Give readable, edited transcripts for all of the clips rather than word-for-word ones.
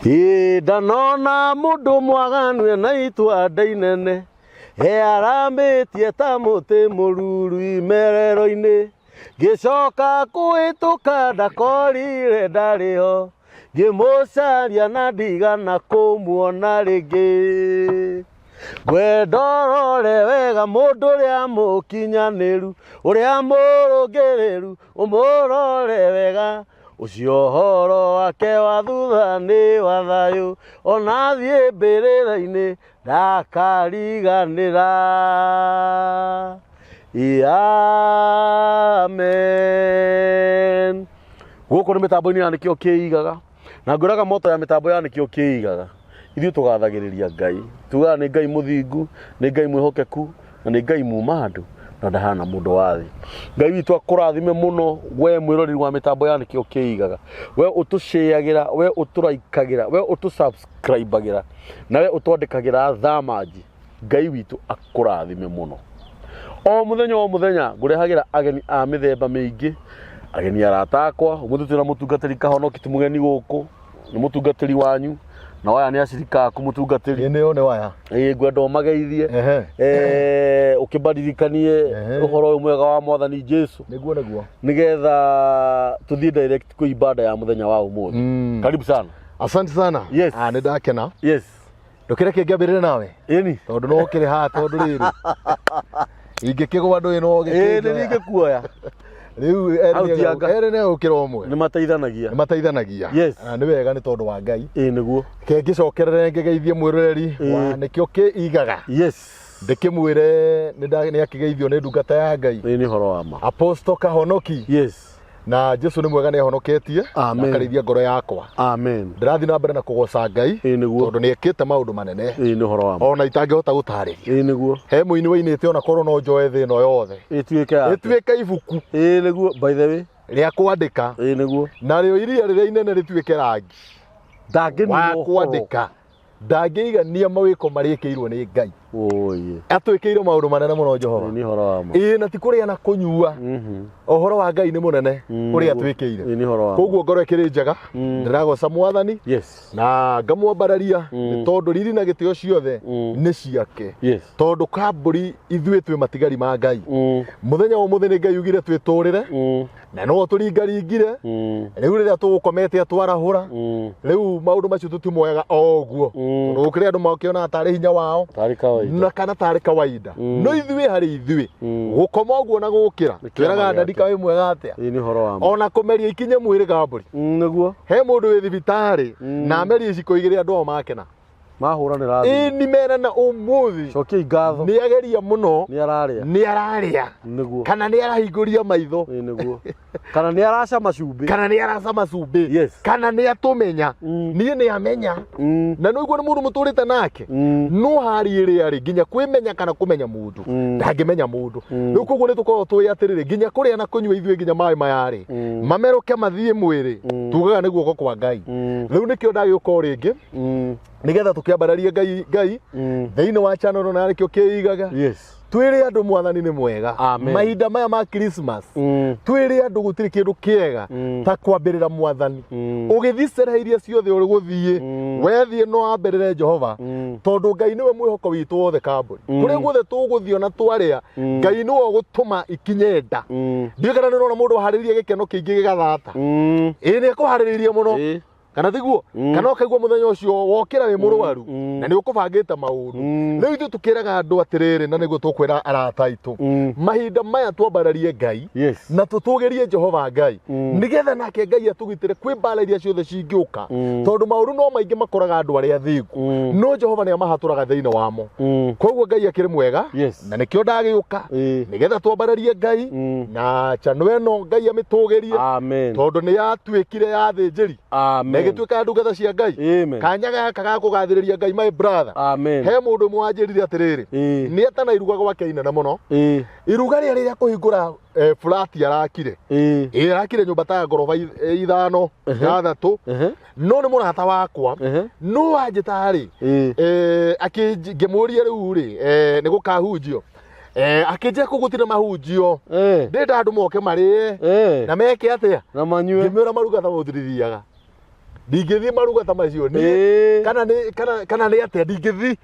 Ĩ ndanona mũndũ mwaganu ena itua nda inene, earamĩtie ta mũtĩ mũruru imerero-inĩ. Ngĩcoka kũhĩtũka ndakorire ndarĩ ho, ngĩmũcaria na ndigana kũmuona rĩngĩ. Ngwenda ũrore wega mũndũ ũrĩa mũkinyanĩru, ũrĩa mũrũngĩrĩru, ũmũrore wega. Ũcio ũhoro wake wa thutha nĩ wa thayũ, ona athiĩ mbĩrĩra-inĩ ndakariganĩra. Amen. Gũkũ nĩ mĩtambo-inĩ ya nĩkĩo kĩigaga na ngwĩraga moto ya mĩtambo ya nĩkĩo kĩigaga. Ithuĩ tũgathagĩrĩria Ngai, tugaga nĩ Ngai mũthingu, nĩ Ngai mwĩhokeku na nĩ Ngai muma andũ na ndahana mũndũ wa thĩ. Ngai witũ akũrathime mũno we mwĩroreri wa mĩtambo ya nĩkĩo kĩigaga, we ũtũcĩagĩra, we ũtũraikagĩra, we ũtũsubscribagĩra na we ũtwandĩkagĩra thamanji. Ngai witũ akũrathime mũno. O mũthenya o mũthenya ngũrehagĩra ageni a mĩthemba mĩingĩ, ageni arata akwa. Ũmũthĩ twĩna mũtungatĩri Kahonoki, ti mũgeni gũkũ, nĩ mũtungatĩri wanyu na waya nĩ acirika aku mũtungatĩri. Ĩ nĩo nĩ waya. Ĩ ngwenda ũmageithie. Ũkĩmaririkanie ũhoro ũyũ mwega wa Mwathani Jesu. Nĩguo nĩguo. Nĩgetha tũthiĩ direct kwĩ ibada ya mũthenya wa ũmũthĩ. Karibu sana. Asante sana. Yes. Ah, nĩ ndakena. Yes. Ndũkĩreke ngĩambĩrĩre nawe. Ĩni. Tondũ no ũkĩrĩ haha tondũ rĩrĩ. Ingĩkĩgwa ndũĩ no Ĩ nĩ ũgĩkĩnjoya. ingĩkuoya. Rĩu Hau ti anga. erĩ nĩ ũkĩra ũmwe. Nĩ mateithanagia. Nĩ mateithanagia. Yes. Na nĩ wega nĩ tondũ wa Ngai. Ĩ nĩguo. Ke ngĩcokerere ngĩgeithie mwĩroreri wa nĩkĩo kĩigaga. Yes. Ndĩkĩmwĩre nĩ akĩgeithio nĩ ndungata ya Ngai. Ĩ nĩ ũhoro wa ma. Apostle Kahonoki. Yes. Na Jesu nĩ mwega nĩ ahonoketie na Amen. akarĩithia ngoro yakwa. Amen. Ndĩrathiĩ na mbere na kũgoca Ngai Ĩ nĩguo. tondũ nĩ ekĩte maũndũ manene Ĩ nĩ ũhoro wa ma. ona itangĩhota gũtarĩria. Ĩ nĩguo. He mũini wainĩte ona korwo no njoe thĩ ĩno yothe Ĩtuĩke yake. ĩtuĩke ibuku Ĩ nĩguo by the way. rĩa kwandĩka Ĩ nĩguo. narĩo iria rĩrĩa inene rĩtuĩke rangi Ndangĩnina wa ũhoro. kwandĩka ndangĩigania mawĩko marĩa ĩkĩirwo nĩ Ngai. Oye. Atwĩkĩire maũndũ manene mũno Jehova. Ĩ nĩ ũhoro wa ma. Ĩ na ti kũrĩa na kũnyua. Ũhoro wa Ngai nĩ mũnene ũrĩa atwĩkĩire. Ĩ nĩ ũhoro wa ma. Koguo ngoro ĩkĩrĩ njega ndĩragoca Mwathani Yes. na ngamwambararia nĩ tondũ riri na gĩtĩo ciothe nĩ ciake. Yes. Tondũ kambũri ithuĩ twĩ matigari ma Ngai. Mũthenya wa ũmũthĩ nĩ Ngai ugire twĩtũrĩre na no tũringaringire. Rĩu rĩrĩa tũgũkomete atwarahũra rĩu maũndũ macio tũtimoyaga o ũguo tondũ gũkĩrĩ andũ makĩonaga tarĩ hinya wao Tarĩ kawaida. na kana tarĩ kawaida. No ithuĩ harĩ ithuĩ gũkoma ũguo na gũkĩra twĩraga kĩama ndadi gĩake. wĩ mwega atĩa. Ĩ nĩ ũhoro wa ma. Ona kũmeria ikinye mwĩrĩ kambũri. Nĩguo. He mũndũ wĩ thibitarĩ na amerie iciko igĩrĩ andũ ao makena. Mahũranĩra thimũ. Ĩ ni merana ũmũthĩ Cokiai ngatho. nĩ ageria mũno Nĩ ararĩa. nĩ ararĩa Nĩguo. kana nĩ arahingũria maitho Ĩ nĩguo. Kana nĩ aracama cumbĩ. kana nĩ aracama cumbĩ. Yes. Kana nĩ atũmenya. Niĩ nĩ amenya. Na nĩ ũguo nĩ mũndũ mũtũrĩte nake. No harĩ ĩrĩa rĩ nginya kwĩmenya kana kũmenya mũndũ ndangĩmenya mũndũ. Rĩu koguo nĩ tũkoragwo tũĩ atĩrĩrĩ nginya kũrĩa na kũnyua ithuĩ nginya maĩ maya rĩ mamerũke mathiĩ mwĩrĩ tugaga nĩ guoko kwa Ngai. Rĩu nĩkĩo ndagĩũka o rĩngĩ nĩgetha tũkĩambararie Ngai Ngai thĩinĩ wa channel na nĩkĩo kĩigaga. Yes. Twĩre andũ Mwathani nĩ mwega. Amen. Mahinda maya ma Christmas twĩre andũ gũtirĩ kĩndũ kĩega ta kwambĩrĩra Mwathani. Ũgĩthiĩ cerehe iria ciothe ũrĩ gũthiĩ wethiĩ no wambĩrĩre Jehova tondũ Ngai nĩwe mwĩhoko witũ wothe kambũri. Kũrĩa guothe tũgũthiĩ ona twarĩa Ngai nĩwe ũgũtũma ikinye nda. Ndiũĩ kana nĩ ũrona mũndũ aharĩrĩrie gĩkeno kĩingĩ gĩgathata. Ĩ nĩ ekũharĩrĩirie mũno. Kana tiguo kana ũkaigua mũthenya ũcio wokĩra wĩ mũrwaru na nĩ ũkũbangĩte maũndũ. Rĩu ithuĩ tũkĩraga andũ atĩrĩrĩ na nĩguo tũkwĩra arata aitũ mahinda maya twambararie Ngai Yes. na tũtũgĩrie Jehova Ngai nĩgetha nake Ngai atũgitĩre kwĩ mbara iria ciothe cingĩũka tondũ maũru no maingĩ makoraga andũ arĩa athingu no Jehova nĩ amahatũraga thĩinĩ wamo. Koguo Ngai akĩrĩ mwega Yes. na nĩkĩo ndagĩũka nĩgetha twambararie Ngai na chano ĩno Ngai amĩtũgĩrie Amen. tondũ nĩ yatuĩkire ya thĩnjĩri Amen. na ĩgĩtuĩka ndungata cia Ngai. Amen. Kanya gaka ga kũgathĩrĩria Ngai my brother. Amen. He mũndũ ũmwe wanjĩrire atĩrĩrĩ nĩ etana iruga gwake inene mũno. Iruga rĩrĩa rĩrĩa kũhingũra flat arakire. Ĩ arakire nyũmba ta ngoroba ithano ithathatũ no nĩ mũrata wakwa no anjĩta rĩ ngĩmũria rĩu rĩ nĩ gũkahunjio akĩnjĩra kũu gũtirĩ mahunjio ndĩrenda andũ moke marĩe na meke atĩa Na manyue ngĩmwĩra maruga ta mũthiri thiaga. Ndingĩthiĩ maruga ta macio niĩ. Ĩĩ. Kana nĩ kana nĩ atĩa ndingĩthiĩ.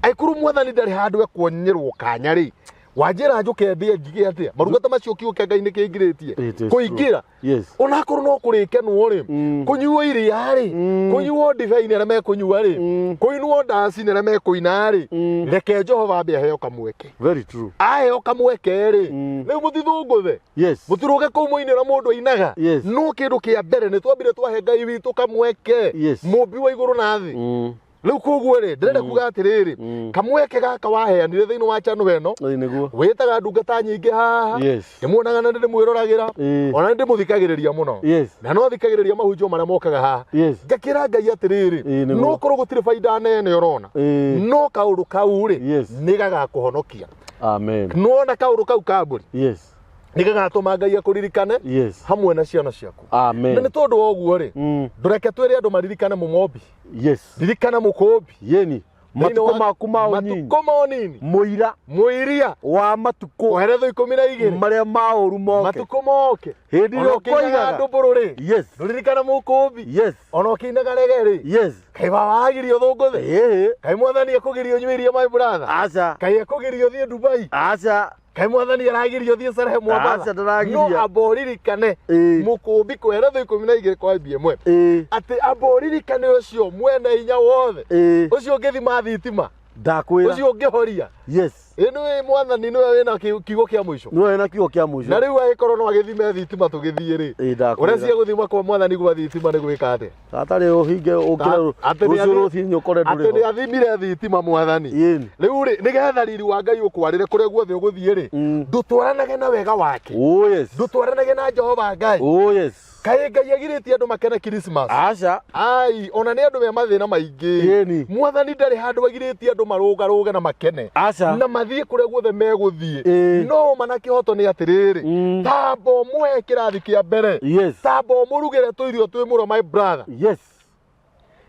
Angĩkorwo mwathani ndarĩ handũ ekuonyerwo kanya rĩ, wanjĩra njũke ndĩe njige atĩa? Maruga ta macio kiugo kĩa Ngai nĩ kĩngirĩtie. It is Kũingĩra. true. Yes. Onakorwo no kũrĩkenwo rĩ, kũnyuo iria rĩ, kũnyuo ndibei nĩ arĩa mekũnyua rĩ, kũinwo ndaci nĩ arĩa mekũina rĩ, reke Jehova ambe aheo kamweke. Very true. Aheo kamweke rĩ, rĩu mũtithũngũthe. Yes. Mũtirũge kũu mũine ũrĩa mũndũ ainaga. Yes. No kĩndũ kĩa mbere nĩ twambire twahe Ngai witũ kamweke. Yes. Mũmbi wa igũrũ na thĩ. Rĩu koguo rĩ, ndĩrenda kuga atĩrĩrĩ, kamweke gaka waheanire thĩinĩ wa channel ĩno, Ĩĩ nĩguo. wĩtaga ndungata nyingĩ haha. Yes. Ndĩmuonaga na ndĩmwĩroragĩra. Ĩĩ. Ona ndĩmũthikagĩrĩria mũno. Yes. Na no thikagĩrĩria mahunjio marĩa mokaga haha. Yes. Ngakĩra Ngai atĩrĩrĩ, Ĩĩ, nĩguo. no korwo gũtirĩ baida nene ũrona. Ĩĩ. No kaũndũ kau rĩ, Yes. nĩ gagakũhonokia. Amen. Nĩwona kaũndũ kau ka mbũri, Yes. nĩ gagatũma Ngai akũririkane Yes. hamwe na ciana ciaku. Amen. Na nĩ tondũ wa ũguo rĩ, ndũreke twĩre andũ maririkane mũmombi, Yes. ririkana mũkũmbi. Yeni. Thĩinĩ Matukũ maku ma ũnyinyi. Matukũ ma ũnini. Mũira Mũiria. wa matukũ Kũheretho 12. marĩa ma ũru moke. Matukũ moke. Hĩndĩ Ona ĩrĩa ũkĩinaga ũkoigaga. andũ mbũrũ rĩ, Yes. ndũririkana mũkũmbi. Yes. Ona ũkĩinaga rege rĩ, Yes. kaĩ baba wagirio ũthũngũthe? Ĩĩ. Kaĩ mwathani ekũgiria ũnyue iria my brother? Aca. Kaĩ ekũgiria ũthiĩ Dubai? Aca. Kaĩ mwathani aragiria ũthiĩ Starehe Mwambatha? Aca, ndaragiria. No amba ũririkane Ĩĩ. mũkũmbi kũheretho 12 kwa ĩmwe Ĩĩ. atĩ amba ũririkane ũcio mwene hinya wothe, Ĩĩ. ũcio ũngĩthima thitima, Ndakwĩra. ũcio ũngĩhoria. Yes. Ĩ nĩwe mwathani nĩwe wĩna kiugo kĩa mũico. Nĩwe wĩna kiugo kĩa mũico. Na rĩu agĩkorwo no agĩthime thitima tũgĩthiĩ rĩ, Ĩĩ, ndakwĩra. ũreciria gũthima kwa mwathani gwa thitima nĩ gwĩka atĩa? Hatarĩ ũhinge ũkĩre Atĩ nĩ rũciũ rũcinĩ ũkore atĩ ndũrĩ nĩ ho. athimire thitima mwathani. Ĩni. Rĩu rĩ, nĩgetha riri wa Ngai ũkwarĩre kũrĩa guothe ũgũthiĩ rĩ, ndũtwaranage na wega wake, Oh yes. ndũtwaranage na Jehova Ngai. Oh yes. Kaĩ Ngai agirĩtie andũ makene Christmas? Aca. Ai, ona nĩ andũ me mathĩna maingĩ. Ĩni. Mwathani ndarĩ handũ agirĩtie andũ marũgarũge na makene. Aca. Na mathiĩ kũrĩa guothe megũthiĩ. Ĩĩ. No ma na kĩhoto nĩ atĩrĩrĩ, tamba ũmũhe kĩrathi kĩa mbere. Yes. Tamba ũmũrugĩre tũirio twĩ mũro my brother. Yes.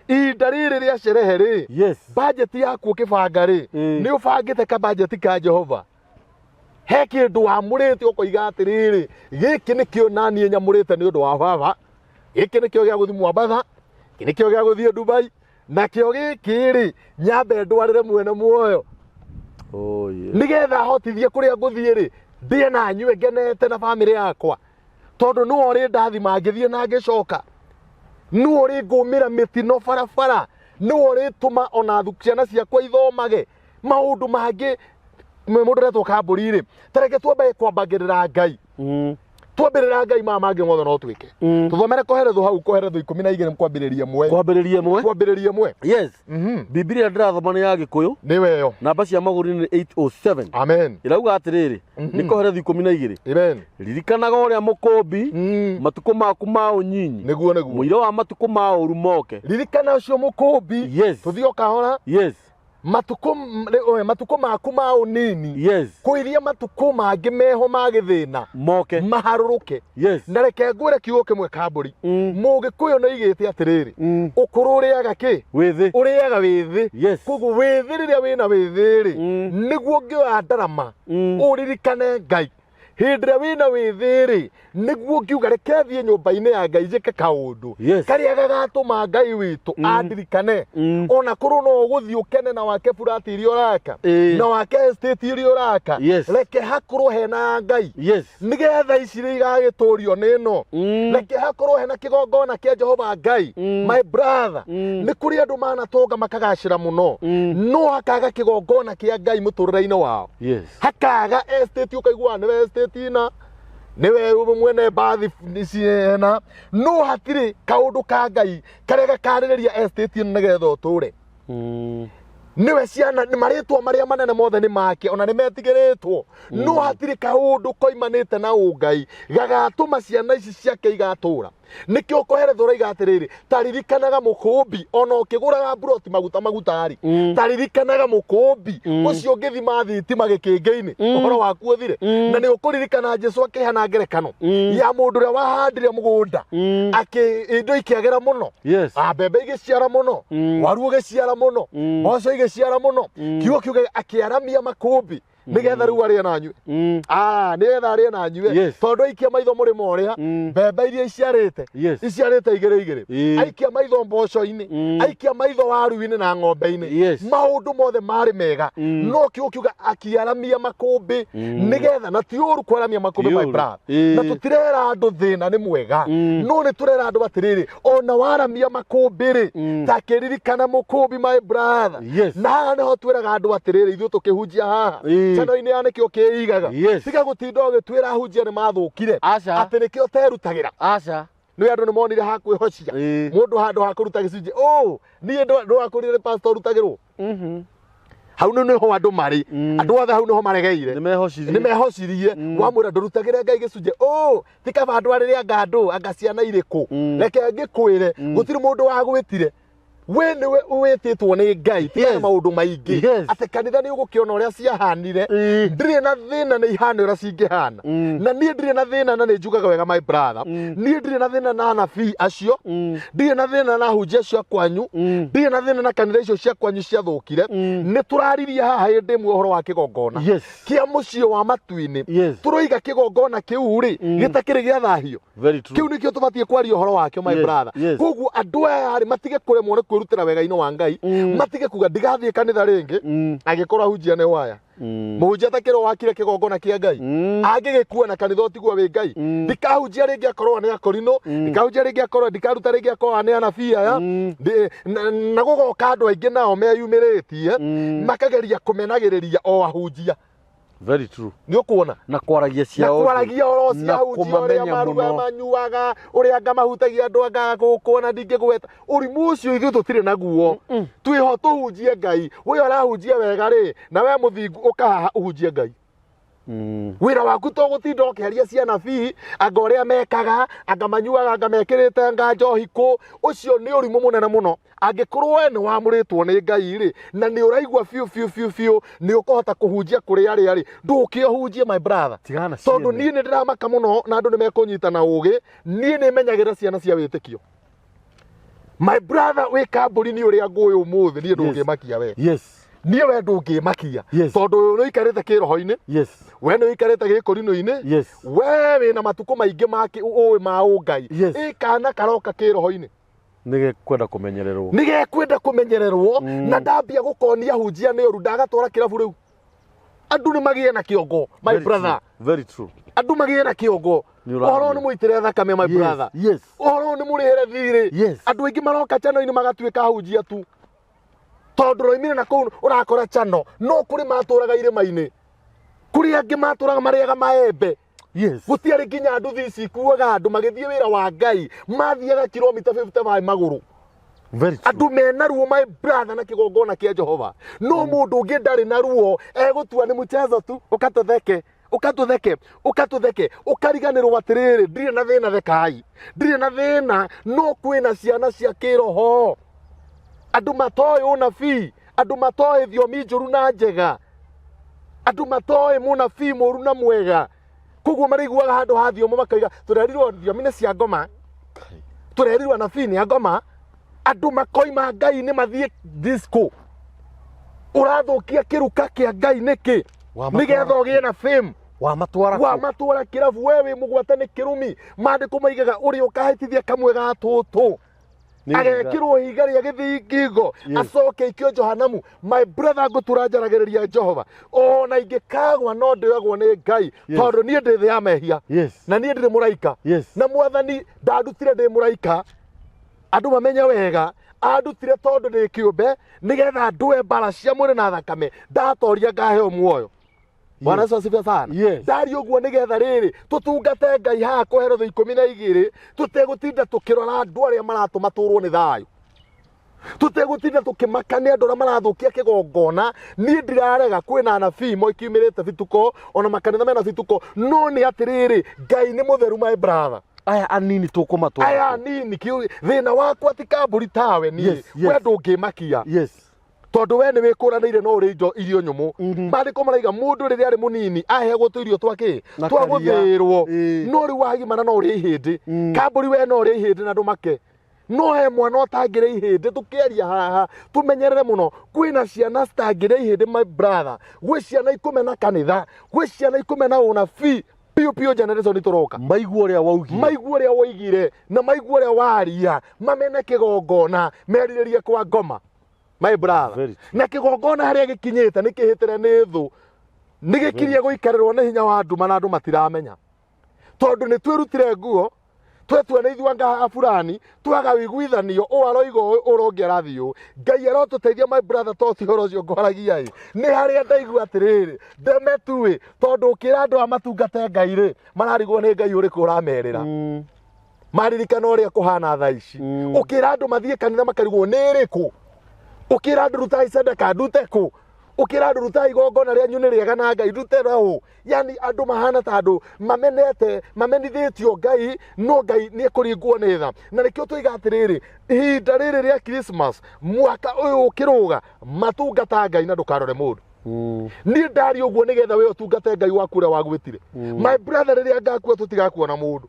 Ihinda rĩrĩ rĩa sherehe rĩ, Yes. bajeti yaku ũkĩbanga rĩ, Ĩĩ. nĩ ũbangĩte kabajeti ka Jehova. He kĩndũ wamũrĩte ũkoiga atĩrĩrĩ, gĩkĩ nĩkĩo naniĩ nyamũrĩte nĩ ũndũ wa baba, gĩkĩ nĩkĩo gĩa gũthiĩ Mwambatha, gĩkĩ nĩkĩo gĩa gũthiĩ Dubai, nakĩo gĩkĩ rĩ, nyambe ndwarĩre mwene muoyo. Oh yes. Nĩgetha hotithie kũrĩa ngũthiĩ rĩ, ndĩe na nyue ngenete na bamĩrĩ yakwa. Tondũ nĩwe ũrĩ ndathima ngĩthiĩ na ngĩcoka. Nĩwe ũrĩ ngũmĩra mĩtino barabara. Nĩwe ũrĩtũma ona ciana ciakwa ithomage. Maũndũ mangĩ mũndũ ũretwo kambũri rĩ, ta reke twambe kwambagĩrĩra Ngai. Twambĩrĩra Ngai maya mangĩ mothe no twĩke. Tũthomere koheretho hau, koheretho 12 kwambĩrĩria ĩmwe. Kwambĩrĩria ĩmwe. Kwambĩrĩria ĩmwe. Yes. Bibilia ndĩrathoma nĩ ya Gĩkũyũ. Nĩwe ĩyo. Namba cia magũrũ nĩ 807. Amen. Ĩrauga atĩrĩrĩ, nĩ koheretho 12. Amen. Ririkanaga ũrĩa mũkũmbi, matukũ maku ma ũnyinyi. Nĩguo nĩguo. Mũira wa matukũ ma ũru moke. Ririkana ũcio mũkũmbi. Yes. Tũthiĩ o kahora. Yes. Matukũ maku ma ũnini. Yes. Kũiria matukũ mangĩ meho ma gĩthĩna. Moke. Maharũrũke. Yes. Na reke ngwĩre kiugo kĩmwe kambũri. Mũgĩkũyũ nĩ oigĩte atĩrĩrĩ, ũkũrũ ũrĩaga kĩ? Wĩthĩ. Ũrĩaga wĩthĩ. Yes. Koguo wĩthĩ rĩrĩa wĩna wĩthĩ rĩ, nĩguo ũngĩoya ndarama, ũririkane Ngai. Hĩndĩ ĩrĩa wĩna wĩthĩ rĩ, nĩguo ngiuga reke thiĩ nyũmba-inĩ ya Ngai njĩke kaũndũ. Yes. Karĩa gagatũma Ngai witũ andirikane. Ona korwo no ũgũthiĩ ũkene na wake burati iria ũraka, Ĩĩ. na wake estate iria ũraka, Yes. reke hakorwo hena Ngai. Yes. Nĩgetha ici rĩ igagĩtũrio nĩ ĩno. Reke hakorwo hena kĩgongona kĩa Jehova Ngai. My brother, nĩ kũrĩ andũ manatonga makagacĩra mũno, no hakaga kĩgongona kĩa Ngai mũtũrĩre-inĩ wao. Yes. Hakaga estate ũkaigua nĩwe estate ina, nĩwe mwene mbathi ciena, no hatirĩ kaũndũ ka Ngai karĩa gakarĩrĩria estate ĩno nĩgetha ũtũre. Nĩwe ciana, nĩ marĩtwa marĩa manene mothe nĩ make, ona nĩ metigĩrĩtwo. No hatirĩ kaũndũ koimanĩte na ũngai gagatũma ciana ici ciake igatũra. Nĩkĩo koheretho ũraiga atĩrĩrĩ, ta ririkanaga mũkũmbi, ona ũkĩgũraga mburoti maguta maguta rĩ, ta ririkanaga mũkũmbi ũcio ũngĩthima thitima gĩkĩngĩ-inĩ, ũhoro waku ũthire. Na nĩ ũkũririkana Jesũ akĩheana ngerekano ya mũndũ ũrĩa wahandire mũgũnda, indo ikĩagĩra mũno. Yes. Mbembe igĩciara mũno, waru ũgĩciara mũno, mboco igĩciara mũno. Kiugo kiuga akĩaramia makũmbĩ Nĩgetha rĩu arĩe na anyue. Ah, nĩgetha arĩe na anyue. Tondũ aikia maitho mũrĩmo ũrĩa, mbembe iria iciarĩte, iciarĩte igĩrĩ igĩrĩ. Aikia maitho mboco-inĩ, aikia maitho waru-inĩ na ng'ombe-inĩ. Maũndũ mothe marĩ mega. No kiugo kiuga akiaramia makũmbĩ nĩgetha, na ti ũru kwaramia makũmbĩ, Ti my ũru. brother. Na tũtirera andũ thĩna nĩ mwega, no nĩ tũrera andũ atĩrĩrĩ, ona waramia makũmbĩ rĩ, ta kĩririkana mũkũmbi, my brother. Na haha nĩho twĩraga andũ atĩrĩrĩ, ithuĩ tũkĩhunjia haha channel-inĩ ya Nĩkĩo Kĩigaga, tiga gũtinda ũgĩtwĩra ahunjia nĩ mathũkire, Aca. atĩ nĩkĩo terutagĩra. Aca. Nĩ andũ nĩ monire ha kwĩhocia. Mũndũ handũ ha kũruta gĩcunjĩ, oh, niĩ ndwakũrire nĩ pastor ũrutagĩrwo. Hau nĩ nĩho andũ marĩ. Andũ othe hau nĩho maregeire. Nĩ mehocirie. Nĩ mehocirie. Wamwĩra ndũrutagĩre Ngai gĩcunjĩ, oh, ti kaba andũ arĩrĩ anga andũ anga ciana irĩkũ. Reke ngĩkwĩre, gũtirĩ mũndũ wagwĩtire. We nĩwe wĩtĩtwo nĩ Ngai. Tiga maũndũ maingĩ. Atĩ kanitha nĩ ũgũkĩona ũrĩa ciahanire. Ndirĩ na thĩna nĩ ihana ũrĩa cingĩhana. Na niĩ ndirĩ na thĩna, na nĩ njugaga wega, my brother. Niĩ ndirĩ na thĩna na anabii acio. Ndirĩ na thĩna na ahunjia acio a kwanyu. Ndirĩ na thĩna na kanitha icio cia kwanyu ciathũkire. Nĩ tũraririe haha hĩndĩ ĩmwe ũhoro wa kĩgongona kĩa mũciĩ wa matu-inĩ. Tũroiga kĩgongona kĩu rĩ, gĩtakĩrĩ gĩathahio. Very true. Kĩu nĩkĩo tũbatiĩ kwaria ũhoro wakĩo, my brother. Koguo andũ aya rĩ, matige kũremwo nĩ kwĩrutĩra wega-inĩ wa Ngai. Matige kuga ndigathiĩ kanitha rĩngĩ angĩkorwo ahunjia nĩ waya. Mũhunjia takĩrwo wakire kĩgongona kĩa Ngai, angĩgĩkua na kanitha ũtigwo wĩ Ngai. Ndikahunjia rĩngĩ akorwo nĩ akorino, ndikahunjia rĩngĩ akorwo, ndikaruta rĩngĩ akorwo nĩ anabii aya. Na gũgoka andũ aingĩ nao meyumĩrĩtie, makageria kũmenagĩrĩria o ahunjia. Very true. Nĩ ũkuona Na kwaragia na ciao kwaragia oro na cia ahunjia ũrĩa kũmamenya maruga mũno. manyuaga, ũrĩa anga mahutagia andũ, anga gũkũ na ndingĩgweta ũrimũ ũcio. Ithuĩ tũtirĩ naguo, twĩho tũhunjie Ngai. We ũrahunjia wega rĩ, na we mũthingu ũkahaha ũhunjie Ngai. Wĩra waku to gũtinda ũkĩaria cianabii, anga ũrĩa mekaga, anga manyuaga, anga mekĩrĩte anga njohi kũ. Ũcio nĩ ũrimũ mũnene mũno. Angĩkorwo we nĩ wamũrĩtwo nĩ Ngai rĩ, na nĩ ũraigua biũ biũ biũ biũ nĩ ũkũhota kũhunjia kũrĩ arĩa rĩ, ndũke ũhunjie, my brother. Tigana Tondũ ciene. niĩ nĩ ndĩramaka mũno na andũ nĩ mekũnyita na ũgĩ. Niĩ nĩ menyagĩrĩra ciana cia wĩtĩkio, my brother. Wĩ kambũri nĩ ũrĩa ngũĩ ũmũthĩ, niĩ ndũngĩmakia we. Niĩ we ndũngĩmakia. Tondũ nĩ ũikarĩte kĩroho-inĩ. We nĩ ũikarĩte gĩkũrinũ-inĩ. We wĩna matukũ maingĩ ma ũĩ ma ũngai. Ĩ kana karoka kĩroho-inĩ, Nĩ gekwenda kũmenyererwo. Nĩ gekwenda kũmenyererwo. Na ndambia gũkonia hunjia nĩ ũru, ndagatwara kĩrabu rĩu. Andũ nĩ magĩe na kĩongo, my Very brother. true. Very true. Andũ magĩe na kĩongo. Nĩ ũraria. Ũhoro nĩ mũitĩre thakame, my brother. Ũhoro nĩ mũrĩhĩre thirĩ. Andũ aingĩ maroka channel-inĩ magatuĩka ahunjia tu tondũ roimire na kũu ũrakora channel. No kũrĩ matũraga irĩma-inĩ, kũrĩ angĩ matũraga marĩaga maembe. Gũtiarĩ nginya nduthi ici ikuaga andũ magĩthiĩ wĩra wa Ngai, mathiaga kilomita 55 magũrũ. Very true. Andũ mena ruo, my brother, na kĩgongona kĩa Jehova. No mũndũ ũngĩ ndarĩ na ruo, egũtua nĩ mchezo tu, ũkatũtheke, ũkatũtheke, ũkatũtheke, ũkariganĩrwo atĩrĩrĩ, ndirĩ na thĩna, thekai, ndirĩ na thĩna. No kwĩna ciana cia kĩroho, andũ matoĩ ũnabii, andũ matoĩ thiomi njũru na njega, andũ matoĩ mũnabii mũru na mwega. Koguo marĩiguaga handũ ha thiomo makaiga tũrerirwo thiomi nĩ cia ngoma, tũrerirwo anabii nĩ a ngoma. Andũ makoima Ngai nĩ mathiĩ disco. Ũrathũkia kĩruka kĩa Ngai nĩkĩ? Nĩgetha ũgĩe na fame. Wamatwara kũ? Wamatwara kĩrabu, we wĩ mũgwate nĩ kĩrumi. Maandĩko maigaga ũrĩa ũkahĩtithia kamwe ga tũtũ agekĩrwo ihiga rĩa gĩthii ngingo, acoke aikio Johanamu. My brother, ngũtura njaragĩrĩria Jehova, ona ingĩkagwa no ndĩoyagwo nĩ Ngai. Tondũ niĩ ndĩ thĩ ya mehia. Na niĩ ndirĩ mũraika. Na Mwathani ndandutire ndĩ mũraika. Andũ mamenye wega, andutire tondũ ndĩ kĩũmbe, nĩgetha ndũe mbara cia mwĩrĩ na thakame. Ndatoria ngaheo muoyo. Bwana Yesu asifiwe sana. Ndari ũguo nĩgetha rĩrĩ tũtungate Ngai haha kũherotho 12, tũtegũtinda tũkĩrora andũ arĩa maratũma tũrwo nĩ thayũ, tũtegũtinda tũkĩmaka nĩ andũ arĩa marathũkia kĩgongona. Niĩ ndirarega kwĩna anabii moikiumĩrĩte bituko, ona makanitha mena bituko, no nĩ atĩrĩrĩ, Ngai nĩ mũtheru, my brother. Aya anini tũkũmatwara Aya kũ? nini thĩna wakwa ti kambũri tawe niĩ. We ndũngĩmakia. Tondũ we nĩ wĩkũranĩire no ũrĩ indo irio nyũmũ. Maandĩko maraiga mũndũ rĩrĩa arĩ mũnini aheagwo tũirio twa kĩ? Na Twa karia. gũthĩĩrwo. No rĩu wagimara no ũrĩe ihĩndĩ. Kambũri, we no ũrĩe ihĩndĩ na ndũmake. No he mwana ũtangĩrĩa ihĩndĩ. Tũkĩaria haha tũmenyerere mũno, kwĩna ciana citangĩrĩa ihĩndĩ, my brother. Gwĩ ciana ikũmena kanitha, gwĩ ciana ikũmena ũnabii piũ piũ. Generation tũroka Maigua ũrĩa waugire. Maigua ũrĩa woigire na maigua ũrĩa waria, mamene kĩgongona, merirĩrie kwa ngoma, my brother. Very true. Na kĩgongona harĩa gĩkinyĩte nĩ kĩhĩtĩre nĩ thũ, nĩ gĩkirie gũikarĩrwo nĩ hinya wa nduma, na andũ matiramenya, tondũ nĩ twĩrutire nguo, twetua nĩ ithuĩ anga aburani, twaga wĩiguithanio, ũũ aroiga ũũ, ũrĩa ũngĩ arathiĩ ũũ. Ngai arotũteithia, my brother. To ti ũhoro ũcio ngwaragia ĩ, nĩ harĩa ndaigua atĩrĩrĩ, ndeme tu ĩ, tondũ ũkĩra andũ aya matungate Ngai rĩ, mararigwo nĩ Ngai ũrĩkũ ũramerĩra. Maririkana ũrĩa kũhana thaa ici. Ũkĩra andũ mathiĩ kanitha, makarigwo nĩ ĩrĩkũ. Ũkĩra andũ rutai sadaka, ndute kũ? Ũkĩra andũ rutai igongona rĩanyu nĩ rĩega na Ngai, ndute ũũ? Yani andũ mahana ta andũ mamenete, mamenithĩtio Ngai, no Ngai nĩ ekũringwo nĩ tha. Na nĩkĩo tũiga atĩrĩrĩ, ihinda rĩrĩ rĩa Christmas, mwaka ũyũ ũkĩrũga, matungata Ngai na ndũkarore mũndũ. Niĩ ndaria ũguo nĩgetha we ũtungate Ngai waku ũrĩa wagwĩtire, my brother. Rĩrĩa ngakua, tũtigakua na mũndũ.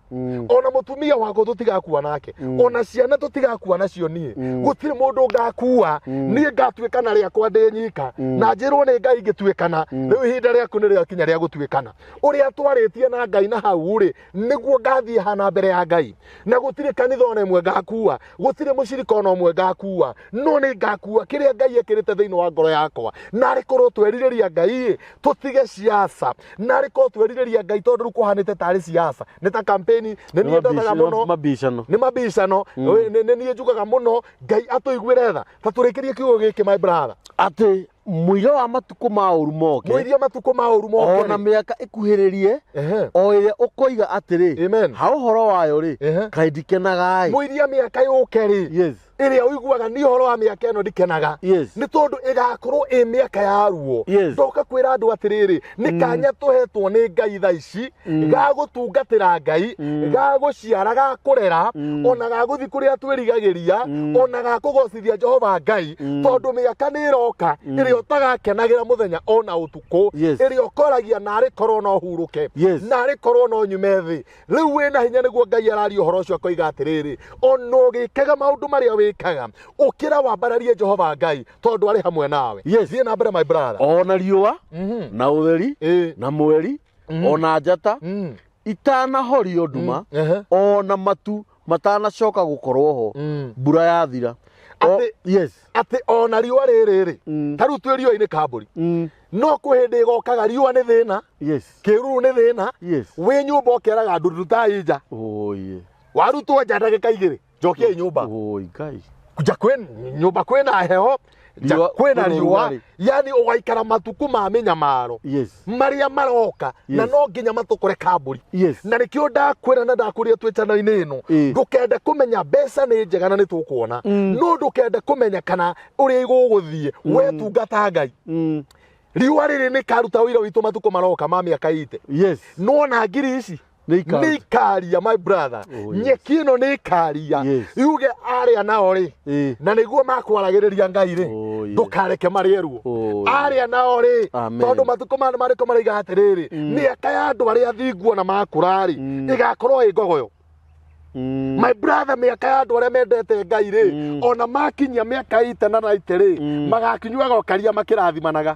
Ona mũtumia wakwa tũtigakua nake. Ona ciana tũtigakua nacio. Niĩ gũtirĩ mũndũ ngakua. Niĩ ngatuĩkana rĩakwa ndĩ nyika, na njĩrwo nĩ Ngai ngĩtuĩkana, rĩu ihinda rĩaku nĩ rĩakinya rĩa gũtuĩkana. Ũrĩa twarĩtie na Ngai na hau rĩ, nĩguo ngathiĩ hana mbere ya Ngai. Na gũtirĩ kanitha ona ĩmwe ngakua, gũtirĩ mũcirika ona ũmwe ngakua, no nĩ ngakua kĩrĩa Ngai ekĩrĩte thĩinĩ wa ngoro yakwa. Narĩ korwo twerirĩria Ngai ĩ, tũtige siasa. Narĩ korwo twerirĩria Ngai, tondũ rĩu kũhanĩte tarĩ siasa, nĩ ta kampeni. Nĩ niĩ ndonaga mũno Mabicano. Nĩ mabicano. Nĩ niĩ njugaga mũno Ngai atũiguĩre tha. Ta tũrĩkĩrie kiugo gĩkĩ, my brother. Atĩ mũira wa matukũ ma ũru moke. Mũiria matukũ ma ũru moke. Ona mĩaka ĩkuhĩrĩrie, o ĩrĩa ũkoiga atĩrĩ, Amen. ha ũhoro wayo rĩ, kaĩ ndikenaga-ĩ. Mũiria mĩaka yũke rĩ, ĩrĩa ũiguaga niĩ ũhoro wa mĩaka ĩno ndikenaga, nĩ tondũ ĩgakorwo ĩ mĩaka ya ruo. Ndoka kwĩra andũ atĩrĩrĩ, nĩ kanya tũhetwo nĩ Ngai thaa ici ga gũtungatĩra Ngai, ga gũciara, ga kũrera, ona ga gũthiĩ kũrĩa twĩrigagĩria, ona ga kũgocithia Jehova Ngai, tondũ mĩaka nĩ ĩroka ĩrĩa ũtagakenagĩra mũthenya ona ũtukũ, ĩrĩa ũkoragia narĩ korwo no hurũke, narĩ korwo no nyume thĩ. Rĩu wĩna hinya nĩguo Ngai araria ũhoro ũcio, akoiga atĩrĩrĩ, ona ũgĩkaga maũndũ marĩa wĩkaga, ũkĩra wambararie Jehova Ngai, tondũ arĩ hamwe nawe. Thiĩ na mbere, my brother. Ona riũa na ũtheri na mweri ona njata itanahorio nduma, ona matu matanacoka gũkorwo ho, mbura yathira. Atĩ ona riũa rĩrĩ rĩ, ta rĩu twĩ riũa-inĩ kambũri, no kwĩ hĩndĩ ĩgokaga riũa nĩ thĩna, kĩruru nĩ thĩna. Wĩ nyũmba ũkeraga andũ rutai nja. Oye. Warutwo nja ndagĩka 2, njokiai nyũmba. Oi Ngai. Nja kwĩ nyũmba kwĩna heho, nja Riũa- kwĩna kwĩna riũa. ũrugarĩ. Yani ũgaikara matukũ ma mĩnyamaro marĩa maroka, na no nginya matũkore kambũri. Na nĩkĩo ndakwĩra na ndakũria twĩ channel-inĩ ĩno, ndũkende kũmenya mbeca nĩ njega na nĩ tũkuona, no ndũkende kũmenya kana ũrĩa igũgũthiĩ. We tungata Ngai. Riũa rĩrĩ nĩ karuta ũira witũ matukũ maroka ma mĩaka ite. Nona ngiri ici Nĩ ikaruta. Nĩ ikaria, my brother. Oh, yes. Nyeki ĩno nĩ ikaria, yuge arĩa nao rĩ, na nĩguo makwaragĩrĩria Ngai rĩ, ndũkareke marĩe ruo. Arĩa nao rĩ, Amen. tondũ matukũ ma marĩko maraiga atĩrĩrĩ, mĩaka ya andũ arĩa athingu ona makũra rĩ, ĩgakorwo ĩ ngogoyo. My brother, mĩaka ya andũ arĩa mendete Ngai rĩ, ona makinyia mĩaka ite na naite rĩ, magakinyuaga ũkaria makĩrathimanaga.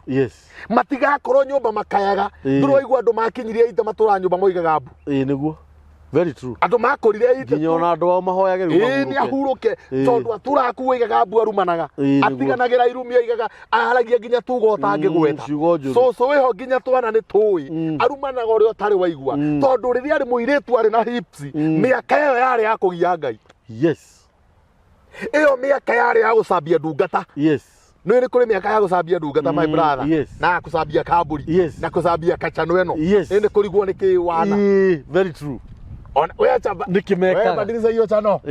Matigakorwo nyũmba makayaga. Ndũraigua andũ makinyirie ite matũra nyũmba moigaga mbu. Ĩĩ, nĩguo, very true. Andũ makũrire ite Nginya ona andũ ao mahoyage rĩu Ĩĩ, nĩ mahurũke. ahurũke. Tondũ atũraku oigaga mbu, arumanaga. Ĩĩ, nĩguo. Atiganagĩra irumi, oigaga aragia nginya tugo ũtangĩgweta. Ciugo njũru. Cũcũ wĩho nginya twana nĩ tũĩ. Arumanaga ũrĩa ũtarĩ waigua, tondũ rĩrĩa arĩ mũirĩtu arĩ na hips, mĩaka ĩyo yarĩ ya kũgia Ngai. Ĩyo mĩaka yarĩ ya gũcambia ndungata. Nĩ nĩ kũrĩ mĩaka ya gũcambia ndungata, my brother, na ya kũcambia kamburi, na kũcambia kacano ĩno. Ĩ nĩ kũrigwo nĩ kĩ wana. Ĩĩ, very true. Ona we chamba. Nĩkĩ We mekaga? badilisha hiyo chano.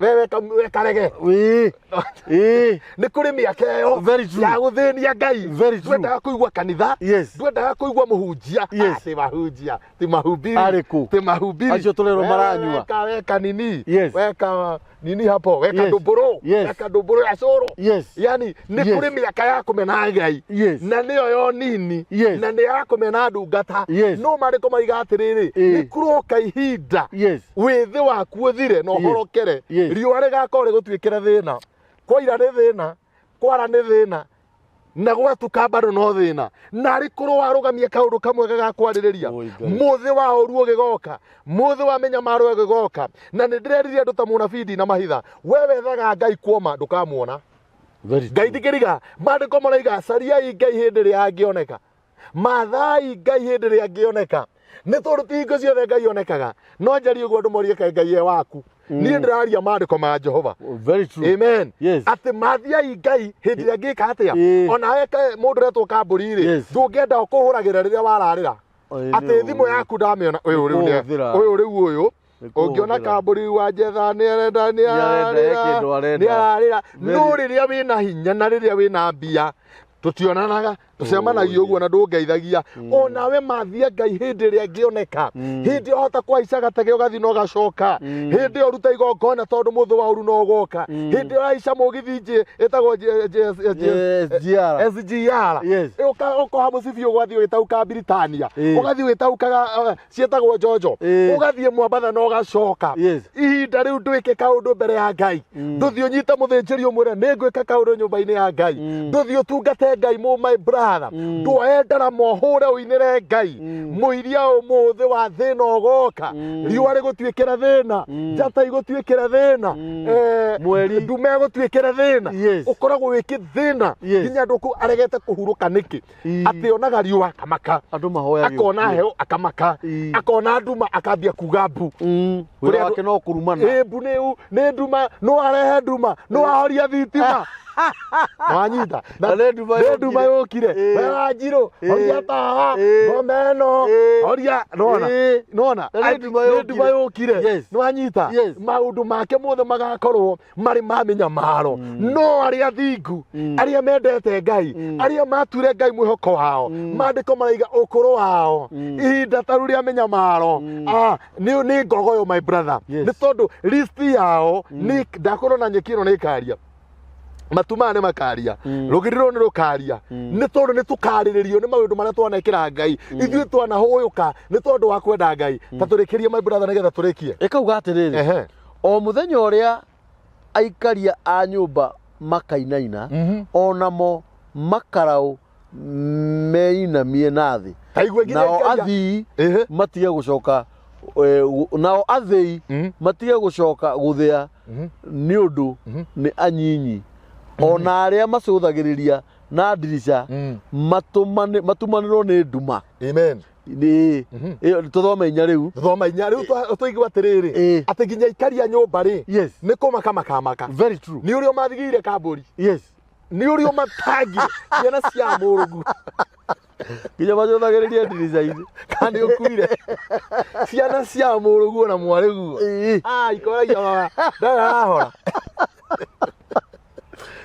Wewe we karege. Ĩĩ. Nĩ kũrĩ mĩaka ĩyo Very true. ya gũthĩnia Ngai. Very true. Ndwendaga kũigua kanitha, ndwendaga kũigua mũhunjia. Ah, ti mahunjia, ti mahubiri. Arĩ kũ? Ti mahubiri. Acio tũrerwo Wewe maranyua. weka nini, weka nini hapo, weka ndũmbũrũ, weka ndũmbũrũ ya cũrũ. Yani nĩ kũrĩ mĩaka ya kũmena Ngai, na nĩyo yo nini, na nĩ ya kũmena ndungata. No marĩkũ maiga atĩrĩrĩ, nĩ kũroka ihinda wĩthĩ waku ũthire na ũhorokere. Riũa rĩgakorwo rĩgũtuĩkĩre thĩna, kwaira nĩ thĩna, kwara nĩ thĩna, na gwatuka bado no thĩna. Na arĩ korwo warũgamia kaũndũ kamwe gagakwarĩrĩria, Oi, Ngai. mũthĩ wa ũru ũgĩgoka, mũthĩ wa mĩnyamaro ĩgĩgoka. Na nĩ ndĩreririe andũ ta mũnabii ndina mahitha, we wethaga Ngai kuoma ndũkamuona. Very Ngai true. ndikĩriga maandĩko maraiga cariai Ngai hĩndĩ ĩrĩa angĩoneka, mathai Ngai hĩndĩ ĩrĩa angĩoneka. Nĩ tondũ ti hingo ciothe Ngai onekaga. No njarie ũguo andũ morie kaĩ Ngai e waku. Niĩ ndĩraria maandĩko ma Jehova. Very true. Amen. Yes. Atĩ mathiai Ngai hĩndĩ ĩrĩa angĩka atĩa. Ĩĩ. Onawe mũndũ ũretwo kambũri rĩ, Yes. ndũngĩenda ũkũhũragĩra rĩrĩa wararĩra. Ĩĩ, Atĩ thimũ yaku ndamĩona ũyũ rĩu nĩ- Nĩkũhũthĩra. ũyũ rĩu ũyũ Nĩ ũngĩona kũhũthĩra. kambũri wa njetha nĩ arenda nĩ Nĩ arenda, he ararĩra kĩndũ arenda. nĩ ararĩra. Very- No rĩrĩa wĩna hinya na rĩrĩa wĩna mbia tũtionanaga, tũcemanagia ũguo na ndũngeithagia. Onawe mathia Ngai hĩndĩ ĩrĩa angĩoneka, hĩndĩ ĩyo hota kũhaica gatege ũgathiĩ na ũgacoka, hĩndĩ ĩyo ruta igongona tondũ mũthĩ wa ũru no ũgoka, hĩndĩ ĩyo haica mũgithi ĩtagwo SGR. SGR. Yes. Ũkoha mũcibi ũgathiĩ ũgĩtauka Biritania, Ĩĩ. ũgathiĩ ũgĩtaukaga ciĩtagwo njonjo, Ĩĩ. ũgathiĩ Mwambatha na ũgacoka. Yes. Ihinda rĩu ndwĩke kaũndũ mbere ya Ngai, ndũthiĩ ũnyite mũthĩnjĩri ũmwĩre nĩ ngwĩka kaũndũ nyũmba-inĩ ya Ngai, ndũthiĩ ũtungate Ngai mũ my brother, ndwoe ndarama ũhũre ũinĩre Ngai. Mũiria ũmũthĩ wa thĩna ũgoka, riũa rĩgũtuĩkĩra thĩna, njata igũtuĩkĩra thĩna, Mweri. ndume ĩgũtuĩkĩra thĩna. Yes. Ũkoragwo wĩ kĩthĩna Yes. nginya andũ kũu aregete kũhurũka nĩkĩ. Ii. Atĩ onaga riũa akamaka, Andũ mahoyaga akona ũkue. heho akamaka, Ii. akona nduma akambia kuga mbu. Wĩra Kũrĩa wake andũ- no kũrumana. Ĩ, mbu nĩ nduma, no arehe nduma, no ahoria thitima. Wanyita. Na nĩ nduma nĩ nduma yũkire. Ĩ. Wera njirũ, Ĩ. horia tawa, Ĩ. ngome ĩno, Ĩ. horia, nona. Ĩ. Nona. Na nĩ nduma Nĩ nduma yũkire. yũkire. Yes. Nĩwanyita. Yes. Maũndũ make mothe magakorwo marĩ ma mĩnyamaro. No arĩa thingu, arĩa mendete Ngai, arĩa mature Ngai mwĩhoko wao, maandĩko maraiga ũkũrũ wao, ihinda ta rĩu rĩa mĩnyamaro, nĩ ngogoyo my brother. Yes. Nĩ tondũ list yao nĩ ndakorwo na nyeki ĩno nĩ ĩkaria, matu maya nĩ makaria, rũgiri rũrũ nĩ rũkaria, nĩ tondũ nĩ tũkarĩrĩrio nĩ maũndũ marĩa twanekĩra Ngai. Ithuĩ twanahũyũka nĩ tondũ wa kwenda Ngai. Ta tũrĩkĩrie my brother nĩgetha tũrĩkie. Ĩkauga atĩrĩrĩ, Ehe. o mũthenya ũrĩa aikaria a nyũmba makainaina, onamo makaraũ meinamie na thĩ, Taigua nginya nao aikaria. athii Ehe. matige gũcoka, nao athĩi matige gũcoka gũthĩa nĩ ũndũ nĩ anyinyi, ona arĩa macũthagĩrĩria na ndirica matumanĩrwo nĩ nduma. Amen. Nĩ ĩyo tũthome inya rĩu. Thoma inya rĩu tũigua atĩrĩrĩ, Ĩ. atĩ nginya aikaria nyũmba rĩ, Yes. nĩ kũmaka makamaka. Very true. Nĩ ũrĩa ũmathigĩire kambũri, Yes. nĩ ũrĩa ũmatangire ciana cia mũrũgu. Nginya macũthagĩrĩria ndirica-inĩ. Kana nĩ ũkuire ciana cia mũrũgu na mwarĩguo. Ĩ. Ah, ikoragia mama ndarĩ arahora.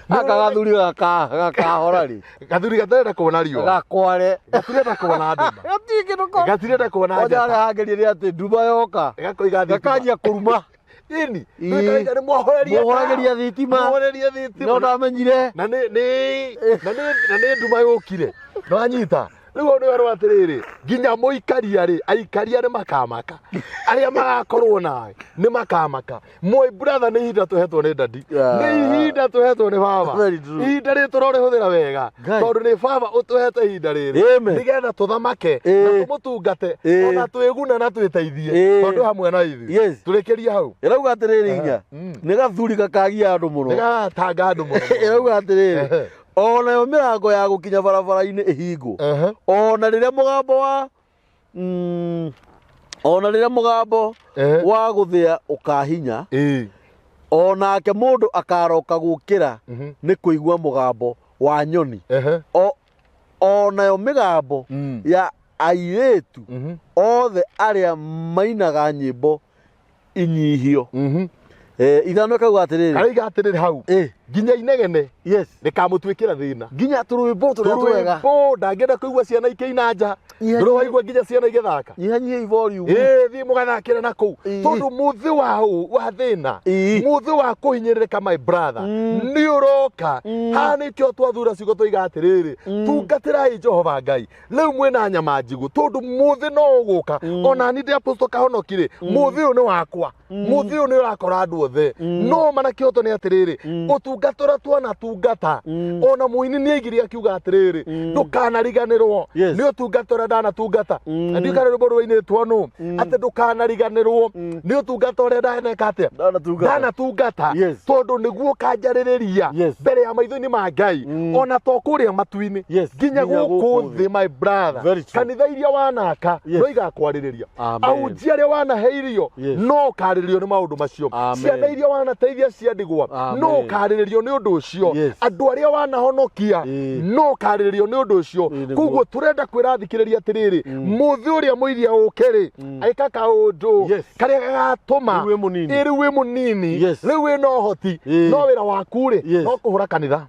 Aka gathuri gakahora rĩ, Gathuri gatarenda kuona riũa, gakware gatirenda kuona nduma, gatirĩ kĩndũ ko gatirenda kuona Kwanja njata, harĩa hangerie nĩ atĩ nduma yoka gakoiga thitima. gakanjia kũruma. Ĩni, Ĩ. nĩ mwahoreria Mwahoreria thitima. mwahoreria thitima. No ndamenyire. Na nĩ nĩ na nĩ na nĩ nduma yũkire. Nĩwanyita. Rĩu ũndũ werwo atĩrĩrĩ, nginya mũikaria rĩ, aikaria nĩ makamaka, arĩa magakorwo nawe nĩ makamaka. My brother, nĩ ihinda tũhetwo nĩ dadi, Yeah. nĩ ihinda tũhetwo nĩ baba. Very true. Ihinda rĩrĩ tũrorĩhũthĩra wega, Ngai. tondũ nĩ baba ũtũhete ihinda rĩrĩ Amen. nĩgetha tũthamake na Ĩ. tũmũtungate, Ĩ. ona twĩgune na twĩteithie, Ĩ. tondũ hamwe na ithuĩ. Yes. Tũrĩkĩrie hau. Ĩrauga atĩrĩrĩ inya, nĩ gathuri gakagia andũ mũno. Nĩgatanga andũ mũno. Ĩrauga atĩrĩrĩ, Ehe. onayo mĩrango ya gũkinya barabara-inĩ ĩhingwo, Ehe. ona rĩrĩa mũgambo wa ona rĩrĩa mũgambo Ehe. wa gũthĩa ũkahinya, Ĩ. onake mũndũ akaroka gũkĩra nĩ kũigua mũgambo wa nyoni. Ehe. Onayo mĩgambo ya airĩtu othe arĩa mainaga nyĩmbo inyihio. Ithano ĩkauga atĩrĩrĩ, Karaiga atĩrĩrĩ hau, Nginya inegene Yes. rĩkamũtuĩkĩra thĩna. Nginya tũrwĩmbo tũrĩa twega. Rwĩmbo ndangĩenda kũigua ciana ikĩina nja. Nyihanyihia- Ndũrĩ waigua nginya ciana igĩthaka. Nyihanyihia volume. Ĩĩ, thiĩ mũgathakĩre na kũu. Ĩĩ. Tondũ mũthĩ wa wa thĩna, Ĩĩ. mũthĩ wa kũhinyĩrĩrĩka, my brother, nĩ ũroka. Haha nĩkĩo twathura ciugo tũiga atĩrĩrĩ, tungatĩrai Jehova Ngai rĩu mwĩna nyama njigũ, tondũ mũthĩ no ũgũka. Ona ni ndĩ apostle Kahonoki rĩ, mũthĩ ũyũ nĩ wakwa, mũthĩ ũyũ nĩ ũrakora andũ othe. No mana kĩhoto nĩ atĩrĩrĩ, ũtungata ũrĩa twanatungata, ona mũini nĩ aigire akiuga atĩrĩrĩ, ndũkanariganĩrwo Yes. nĩ ũtungata ũrĩa ndanatungata. Na ndiũĩ kana rwĩmbo rũinĩtwo nũ, atĩ ndũkanariganĩrwo nĩ ũtungata ũrĩa ndaneka atĩa. Ndanatungata. Ndanatungata. Yes. Tondũ nĩguo ũkanjarĩrĩria Yes. mbere ya maitho-inĩ ma Ngai, ona to kũrĩa matu-inĩ, Yes. nginya Nginya gũkũ gũkũ thĩ, my brother. Very true. Kanitha iria wanaka Yes. no igakwarĩrĩria. Amen. Ahunjia arĩa wanahe irio Yes. no ũkarĩrĩrio nĩ maũndũ macio. Amen. Ciana iria wanateithia cia ndigwa Amen. no ũkarĩrĩrio nĩ ũndũ ũcio. Yes. Andũ arĩa wanahonokia Ĩĩ. no ũkarĩrĩrio nĩ ũndũ ũcio. Ĩĩ, nĩguo. Koguo tũrenda kwĩra thikĩrĩria atĩrĩrĩ, mũthĩ ũrĩa mũiria ũke rĩ, ĩka kaũndũ Yes. karĩa gagatũma Rĩu wĩ mũnini. Ĩ, rĩu wĩ mũnini. Yes. Rĩu wĩna ũhoti. Ĩĩ. No wĩra waku rĩ, Yes. no kũhũra kanitha.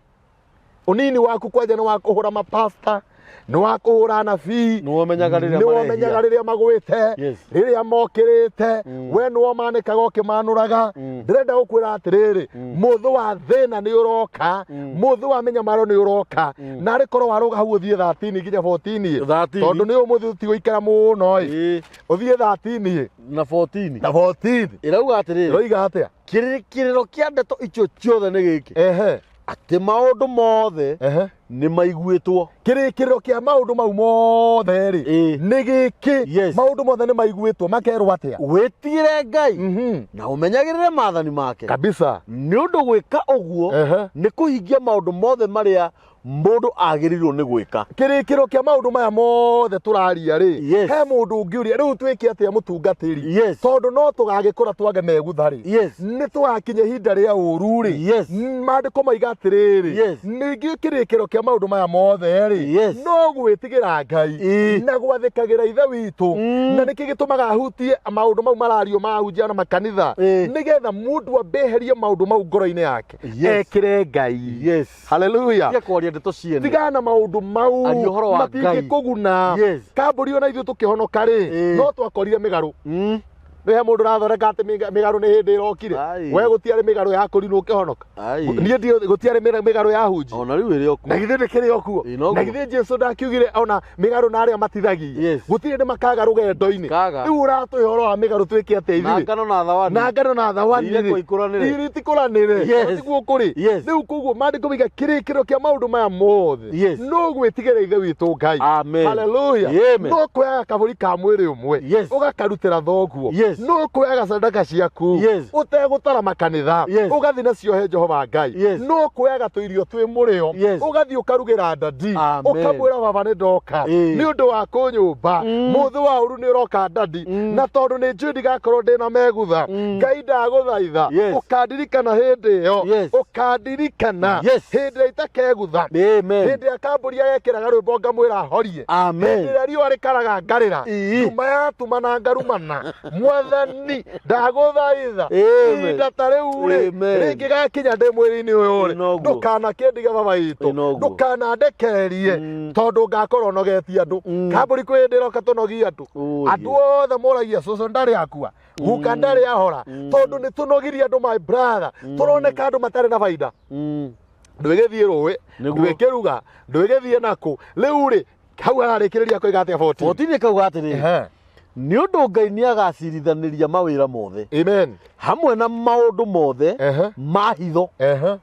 Ũnini waku kwanja nĩ wa kũhũra mapasta, nĩ wa kũhũra anabii. Nĩwomenyaga rĩrĩa Nĩ womenyaga marehia. rĩrĩa magwĩte, Yes. rĩrĩa mokĩrĩte, we nĩwo manĩkaga ũkĩmanũraga. Ndĩrenda gũkwĩra atĩrĩrĩ, mũthĩ wa thĩna nĩ ũroka, mũthĩ wa mĩnyamaro nĩ ũroka, na arĩ korwo warũga hau ũthiĩ 13 nginya 14, 13. tondũ nĩ ũmũthĩ tũtigũikara mũno ĩ. Ĩĩ. Ũthiĩ 13 Na 14. na 14. Ĩrauga atĩrĩrĩ, Ĩroiga atĩa? Kĩrĩro kĩa ndeto icio ciothe nĩ gĩkĩ, Ehe. atĩ maũndũ mothe Ehe. nĩ maiguĩtwo. Kĩrĩkĩrĩro kĩa maũndũ mau mothe rĩ, Ĩĩ. nĩ gĩkĩ. Yes. Maũndũ mothe nĩ maiguĩtwo, makerwo atĩa? Wĩtigĩre Ngai Mhm. na ũmenyagĩrĩre maathani make, Kabisa. nĩ ũndũ gwĩka ũguo Ehe. nĩ kũhingia maũndũ mothe marĩa mũndũ agĩrĩirwo nĩ gwĩka. Kĩrĩkĩrĩro kĩa maũndũ maya mothe tũraria rĩ, Yes. he mũndũ ũngĩũria rĩu twĩke atĩa mũtungatĩri? Yes. Tondũ no tũgagĩkũra twage megutha rĩ, Yes. nĩ tũgakinya ihinda rĩa ũru rĩ. Yes. Maandĩko maiga atĩrĩrĩ, Yes. ningĩ kĩrĩkĩrĩro kĩa maũndũ maya mothe rĩ, Yes. no gwĩtigĩra Ngai Ĩĩ. na gwathĩkagĩra ithe witũ. Na nĩkĩ gĩtũmaga ahutie maũndũ mau marario mahunjia na makanitha? Ĩĩ. Nĩgetha mũndũ ambeherie maũndũ mau ngoro-inĩ yake, Yes. ekĩre Ngai. Yes. Haleluya. Tiga kwaria ndeto ciene. Tigana na maũndũ mau Aria ũhoro wa Ngai. matingĩkũguna. Yes. Kambũri ona ithuĩ tũkĩhonoka rĩ, Ĩĩ. no twakorire mĩgarũ. Mm. Nĩ he mũndũ ũrathondeka atĩ mĩgarũ nĩ hĩndĩ ĩrokire. Ai. We gũtiarĩ mĩgarũ ya kũrinwo ũkĩhonoka. Ai. Niĩ gũtiarĩ mĩgarũ ya hunji. Ona rĩu ĩrĩ o kuo. Na githĩ ndĩkĩrĩ o kuo? Ĩ, noguo. Na githĩ Jesu ndakiugire ona mĩgarũ na arĩa matithagia Yes. gũtirĩ ndĩ makaga rũgendo-inĩ? Kaga. Rĩu ũratũhe ũhoro wa mĩgarũ twĩke atĩa Na ithuĩ? ngano na thawani. Na ngano na thawani Iria rĩ, ikũranĩre. iria itikũranĩre. Yes. Tiguo kũrĩ. Yes. Rĩu koguo maandĩko maiga kĩrĩkĩrĩro kĩa maũndũ maya mothe Yes. no gwĩtigĩra ithe witũ Ngai. Amen. Haleluya. Amen. No kuoyaga kabũri ka mwĩrĩ ũmwe, Yes. ũgakarutĩra thoguo. Yes. No kuoyaga sadaka ciaku Yes. ũtegũtara makanitha, Yes. ũgathiĩ nacio he Jehova Ngai. Yes. No kuoyaga tũirio twĩ mũrĩo, Yes. ũgathiĩ ũkarugĩra ndadi, Amen. ũkamwĩra baba nĩ ndoka Ĩĩ. nĩ ũndũ wa kũnyũmba. Mũthĩ wa ũru nĩ ũroka ndadi, na tondũ nĩ njũĩ ndigakorwo ndĩna megutha, Ngai ndagũthaitha Yes. ũkandirikana hĩndĩ ĩyo. Yes. Ũkandirikana Yes. hĩndĩ ĩrĩa itakegutha, Amen. hĩndĩ ĩrĩa kambũri agekĩraga rwĩmbo ngamwĩra horie, Amen. hĩndĩ ĩrĩa riũa rĩkaraga ngarĩra, Ĩĩ. nduma yatuma na ngarumana, mwathani ndagũthaitha Amen. ihinda ta rĩu rĩ Amen. rĩngĩgakinya ndĩ mwĩrĩ-inĩ ũyũ rĩ, Ĩnoguo. ndũkanakĩndige baba witũ, Ĩnoguo. ndũkanandekererie, tondũ ngakorwo nogetie andũ. Kambũri kwĩ hĩndĩ ĩroka tũnogie andũ. Oh, Andũ othe moragia cũcũ ndarĩ akua, guka ndarĩ ahora, tondũ nĩ tũnogirie andũ, my brother. Tũroneka andũ matarĩ na baida. Ndwĩgĩthiĩ rũĩ, Nĩguo. ndwĩkĩruga, ndwĩgĩthiĩ nakũ. Rĩu rĩ, hau hararĩkĩrĩria koiga atĩa 14? 14 kauga atĩrĩrĩ, Ehe. nĩ ũndũ Ngai nĩ agacirithanĩria mawĩra mothe Amen. hamwe na maũndũ mothe Ehe. ma hitho, Ehe.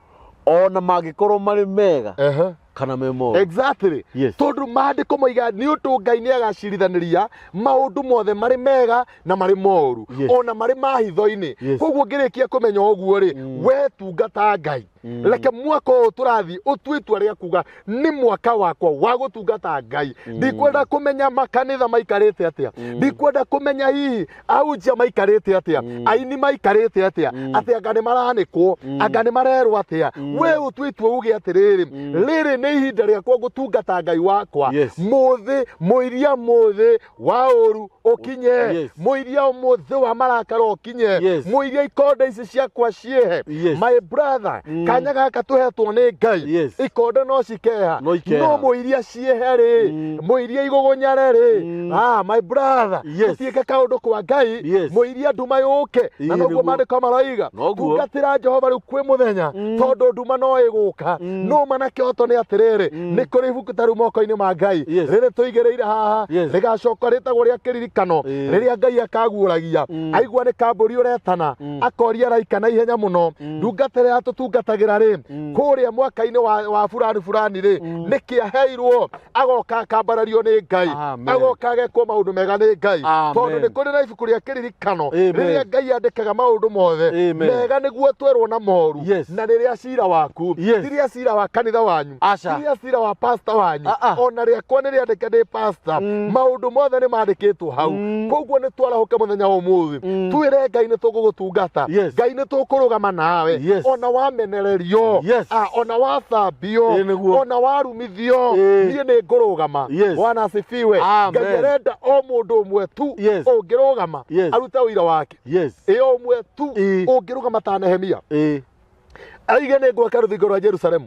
ona mangĩkorwo marĩ mega Ehe. kana me moru. Exactly. Yes. Tondũ maandĩko maiga nĩ ũndũ Ngai nĩ agacirithanĩria maũndũ mothe marĩ mega na marĩ moru, Yes. ona marĩ ma hitho-inĩ. Yes. Koguo ngĩrĩkia kũmenya ũguo rĩ, we tungata Ngai. Reke mwaka ũyũ tũrathiĩ ũtue itua rĩa kuga nĩ mwaka wakwa wa gũtungata Ngai. Ndikwenda kũmenya makanitha maikarĩte atĩa, ndikwenda kũmenya hihi ahunjia maikarĩte atĩa, aini maikarĩte atĩa, atĩ anga nĩ maranĩkwo, anga nĩ marerwo atĩa. We ũtue itua uge atĩrĩrĩ, rĩrĩ nĩ ihinda rĩakwa gũtungata Ngai wakwa. Yes. Mũthĩ mũiria mũthĩ wa ũru Ũkinye. Yes. Mũiria ũmũthĩ wa marakara ũkinye. Yes. Mũiria ikonde ici ciakwa ciĩhe. Yes. My brother, kanya gaka tũhetwo nĩ Ngai. Yes. Ikonde no cikeha. No ikeha. No mũiria ciĩhe rĩ, mũiria igũgũnyare rĩ. Ah, my brother, Yes. tũtiĩke kaũndũ kwa Ngai. Yes. Mũiria nduma yũke. Na Ĩĩ, noguo nĩguo. maandĩko maroiga. Noguo. Tungatĩra Jehova rĩu kwĩ mũthenya tondũ nduma no ĩgũka. No ma na kĩhoto nĩ atĩrĩrĩ, nĩ kũrĩ ibuku ta rĩu moko-inĩ ma Ngai Yes. rĩrĩ tũigĩrĩire haha Yes. rĩgacoka rĩtagwo rĩa kĩririkano Ĩĩ. rĩrĩa Ngai akaguũragia. Aigua nĩ kambũri ũretana, akoria araika na ihenya mũno, ndungata ĩrĩa yatũtungatagĩra rĩ, kũrĩa mwaka-inĩ wa burani burani rĩ, nĩkĩ aheirwo? Agoka akambarario nĩ Ngai. Amen. Agoka agekwo maũndũ mega nĩ Ngai. Amen. Tondũ nĩ kũrĩ na ibuku rĩa kĩririkano Amen. rĩrĩa Ngai andĩkaga maũndũ mothe Amen. mega nĩguo twerwo na moru. Yes. Na rĩrĩa cira waku, Yes. ti rĩa cira wa kanitha wanyu, Aca. ti rĩa cira wa pastor wanyu, Ah, ah. ona rĩakwa nĩ rĩandĩke ndĩ pastor. Maũndũ mothe nĩ mandĩkĩtwo hau. Koguo nĩ twarahũke mũthenya wa ũmũthĩ, twĩre Ngai nĩ tũgũgũtungata. Yes. Ngai nĩ tũkũrũgama nawe. Yes. Ona wamenererio, Yes. ah, ona wathambio, Ĩĩ, nĩguo. ona warumithio, Ĩĩ. niĩ nĩ ngũrũgama. Yes. Bwana asifiwe. Amen. Ngai arenda o mũndũ ũmwe tu Yes. ũngĩrũgama Yes. arute ũira wake. Yes. Ĩyo ũmwe tu Ĩĩ. ũngĩrũgama ta Nehemia, Ĩĩ. aige nĩ ngwaka rũthingo rwa Jerusalemu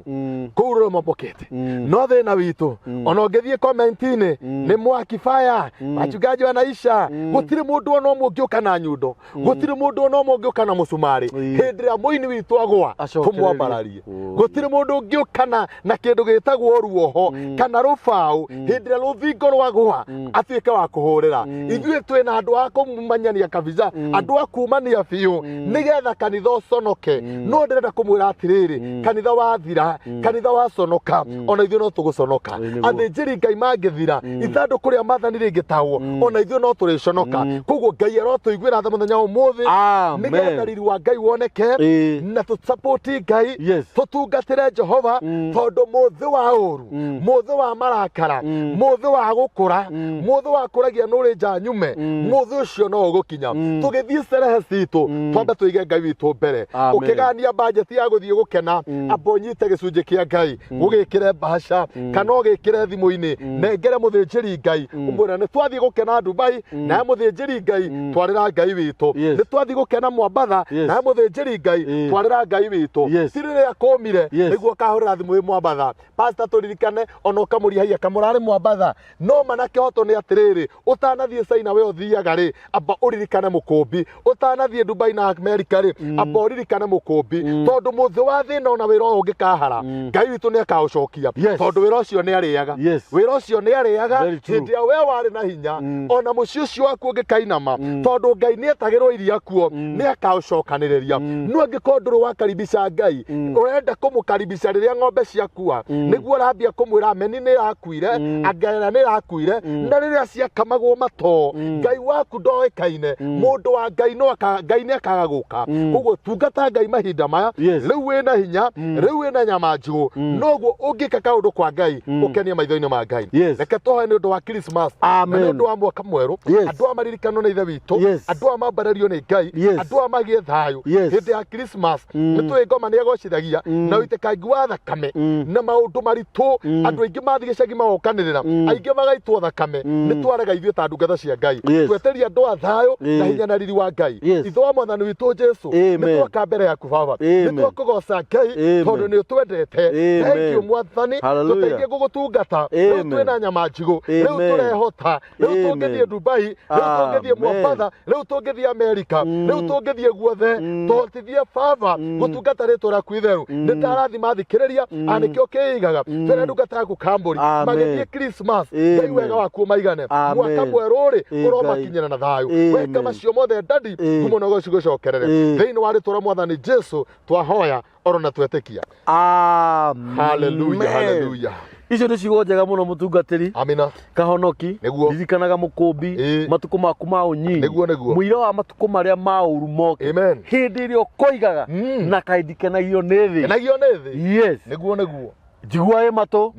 kũu rũromomokete. No thĩna witũ, ona ũngĩthiĩ comment-inĩ nĩ mwaki fire, wachungaji wanaisha, gũtirĩ mũndũ ona ũmwe ũngĩũka na nyundo, gũtirĩ mũndũ ona ũmwe ũngĩũka na mũcumarĩ. Ĩĩ. Hĩndĩ ĩrĩa mũini witũ agwa, Acokererie. tũmwambararie. Ũĩ. Gũtirĩ mũndũ ũngĩũka na kĩndũ gĩtagwo ruoho kana rũbaũ hĩndĩ ĩrĩa rũthingo rwagwa atuĩke wa kũhũrĩra. Ithuĩ twĩna andũ a kũmanyania kabisa, andũ a kumania biũ nĩgetha kanitha ũconoke. No ndĩrenda kũmwĩra atĩrĩrĩ, kanitha wathira, kanitha waconoka, ona ithuĩ no tũgũconoka. Ĩĩ, nĩguo. Athĩnjĩri Ngai mangĩthira, ithandũkũ rĩa maathani rĩngĩtahwo, ona ithuĩ no tũrĩconoka. Koguo Ngai arotũiguĩra tha mũthenya wa ũmũthĩ, Amen. nĩgetha riri wa Ngai woneke. Ĩĩ. Na tũsapoti Ngai. Yes. Tũtungatĩre Jehova, tondũ mũthĩ wa ũru, mũthĩ wa marakara, mũthĩ wa gũkũra, mũthĩ wa kũragia nũrĩ nja nyume, mũthĩ ũcio no ũgũkinya. Tũgĩthiĩ cerehe citũ, twambe tũige Ngai witũ mbere. Amen. Ũkĩgania bajeti ya gũthiĩ gũkena, amba ũnyite gĩcunjĩ kĩa Ngai, ũgĩkĩre mbaca kana ũgĩkĩre thimũ-inĩ, nengere mũthĩnjĩri Ngai, ũmwĩre nĩ twathiĩ gũkena Dubai, nawe mũthĩnjĩri Ngai twarĩra Ngai witũ. Yes. Nĩ twathiĩ gũkena Mwambatha, Yes. nawe mũthĩnjĩri Ngai Ĩĩ. twarĩra Ngai witũ. Yes. Ti rĩrĩa kũmire Yes. nĩguo ũkahũrĩra thimũ wĩ Mwambatha. Pastor, tũririkane ona ũkamũria haiya kamũrarĩ Mwambatha. No ma na kĩhoto nĩ atĩrĩrĩ, ũtanathiĩ China we ũthiaga rĩ, amba ũririkane mũkũmbi. Ũtanathiĩ Dubai na America rĩ, amba ũririkane mũkũmbi, tondũ mũthĩ wa thĩna ona wĩra ũyũ ũngĩkahara, Ngai witũ nĩ akaũcokia. Yes. Tondũ wĩra ũcio nĩ arĩaga. Yes. Wĩra ũcio nĩ arĩaga. Very true. Hĩndĩ ĩrĩa we warĩ na hinya, ona mũciĩ ũcio waku ũngĩkainama, tondũ Ngai nĩ etagĩrwo iria kuo, nĩ akaũcokanĩrĩria. No angĩkorwo ndũrĩ wakaribisha Ngai, ũrenda kũmũkaribisha rĩrĩa ng'ombe ciakua, nĩguo ũrambia kũmwĩra ameni nĩ ĩrakuire, angerera nĩ ĩrakuire, na rĩrĩa ciakamagwo matoo, Ngai waku ndoĩkaine. Mũndũ wa Ngai no Ngai nĩ akaga gũka. Koguo tungata Ngai mahinda maya. Yes. Rĩu wĩna hinya, rĩu wĩna nyama njigũ, noguo ũngĩka kaũndũ kwa Ngai ũkenie maitho-inĩ ma Ngai. Yes. Reke tũhoe nĩ ũndũ wa Christmas Amen. na nĩ ũndũ wa mwaka mwerũ. Yes. Andũ aya maririkanwo nĩ Ithe witũ. Yes. Andũ aya mambarĩrio nĩ Ngai. Yes. Andũ aya magĩe thayũ. Yes. Hĩndĩ ya Christmas nĩ tũĩ ngoma nĩ agocithagia na ũitĩkangi wa thakame na maũndũ maritũ. Andũ aingĩ mathiĩ gĩcagi magokanĩrĩra, aingĩ magaitwo thakame. Nĩ twarega ithuĩ ta ndungata cia Ngai. Yes. Tweteria andũ a thayũ na Ĩĩ. hinya na riri wa Ngai. Yes. Ithe wa mwathani witũ Jesu, nĩ Amen. twoka mbere yaku Baba, nĩ Amen. twakũgoca Ngai Amen. tondũ nĩ ũtwendete. Amen. Thank you Mwathani, Hallelujah. tũteithie gũgũtungata. Rĩu Amen. twĩna nyama njigũ, rĩu Amen. tũrehota, rĩu Amen. tũngĩthiĩ Dubai, rĩu tũngĩthiĩ Amen. Mwambatha, rĩu tũngĩthiĩ Amerika, rĩu tũngĩthiĩ guothe, tũhotithie Baba gũtungata rĩtwa rĩaku itheru. Nĩ ndarathima thikĩrĩria a nĩkĩo kĩigaga twĩna ndungata yaku Kambũri Amen. magĩthiĩ Christmas. Ngai Amen. wega waku ũmaigane. Amen. Mwaka mwerũ rĩ, Ĩĩ, ũromakinyĩra na thayũ. Amen. Weka macio mothe ndadi, Ĩĩ. ngumo na ũgoci gũcokerere. Ĩĩ. Thĩinĩ wa rĩtwa rĩa mwathani Jesu twahoya oro na twetĩkia. Amen. Hallelujah, hallelujah. Icio nĩ ciugo njega mũno mũtungatĩri. Amina. Kahonoki. Nĩguo. Ririkanaga mũkũmbi Ĩĩ. matukũ maku ma ũnyinyi. Nĩguo, nĩguo. Mũira wa matukũ marĩa ma ũru moke. Amen. Hĩndĩ ĩrĩa ũkoigaga na kaĩ ndikenagio nĩ thĩ. Kenagio nĩ thĩ. Yes. Nĩguo, nĩguo. Njigua ĩ matũ,